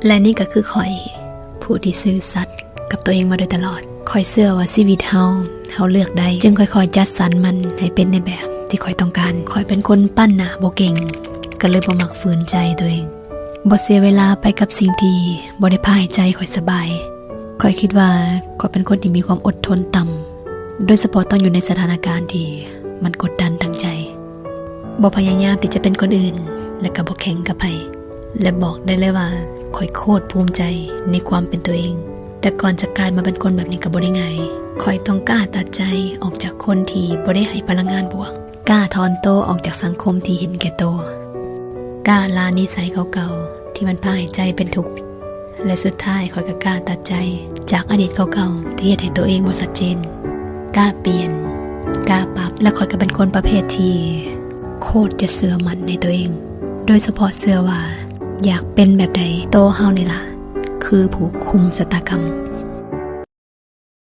ແລະນີ້ກໍຄືຂ້ອຍ ຜູ້ທີ່ຊື່ສັດກັບຕົວເອງມາໂດຍຕະຫຼອດ. ຂ້ອຍເຊື່ອວ່າຊີວິດເຮົາ ເຮົາເລືອກໄດ້ ຈຶ່ງຄ່ອຍໆຈັດສັນມັນໃຫ້ເປັນໃນແບບທີ່ຂ້ອຍຕ້ອງການ. ຂ້ອຍເປັນຄົນປັ້ນໜ້າບໍ່ເກັ່ງ ກໍເລີຍບໍ່ມັກຝືນໃຈຕົວເອງ ບໍ່ເສຍເວລາໄປກັບສິ່ງທີ່ບໍ່ໄດ້ພາໃຫ້ໃຈຂ້ອຍສະບາຍ. ຂ້ອຍຄິດວ່າຂ້ອຍເປັນຄົນທີ່ມີຄວາມອົດທົນຕ່ຳ ໂດຍສະເພາະຕ້ອງຢູ່ໃນສະຖານະການທີ່ມັນກົດດັນທາງໃຈ. ບໍ່ພະຍາຍາມທີ່ຈະເປັນຄົນອື່ນ ແລະກໍບໍ່ແຂ່ງກັບໃຜ ແລະບອກໄດ້ເລີຍວ່າຂ້ອຍໂຄດພູມໃຈໃນຄວາມເປັນຕົວເອງ. ແຕ່ກ່ອນຈະກາຍມາເປັນຄົນແບບນີ້ກໍບໍ່ໄດ້ງ່າຍ. ຂ້ອຍຕ້ອງກ້າຕັດໃຈອອກຈາກຄົນທີ່ບໍ່ໄດ້ໃຫ້ພະລັງງານບວກ, ກ້າຖອນໂຕອອກຈາກສັງຄົມທີ່ເຫັນແກ່ໂຕ, ກ້າລານິໄສເກົ່າໆທີ່ມັນພາໃຫ້ໃຈເປັນທຸກ. ແລະສຸດທ້າຍຂ້ອຍກໍກ້າຕັດໃຈຈາກອະດີດເກົ່າໆທີ່ເຮັດໃຫ້ຕົວເອງບໍ່ຊັດເຈນ, ກ້າປ່ຽນ, ກ້າປັບ. ແລະຂ້ອຍກໍເປັນຄົນປະເພດທີ່ໂຄດຈະເຊື່ອໝັ້ນໃນຕົວເອງ, ໂດຍສະເພາະເຊື່ອວ່າຢາກເປັນແບບໃດ, ໂຕເຮົານີ້ລະຄືຜູ້ຄຸມຊະຕາກຳ.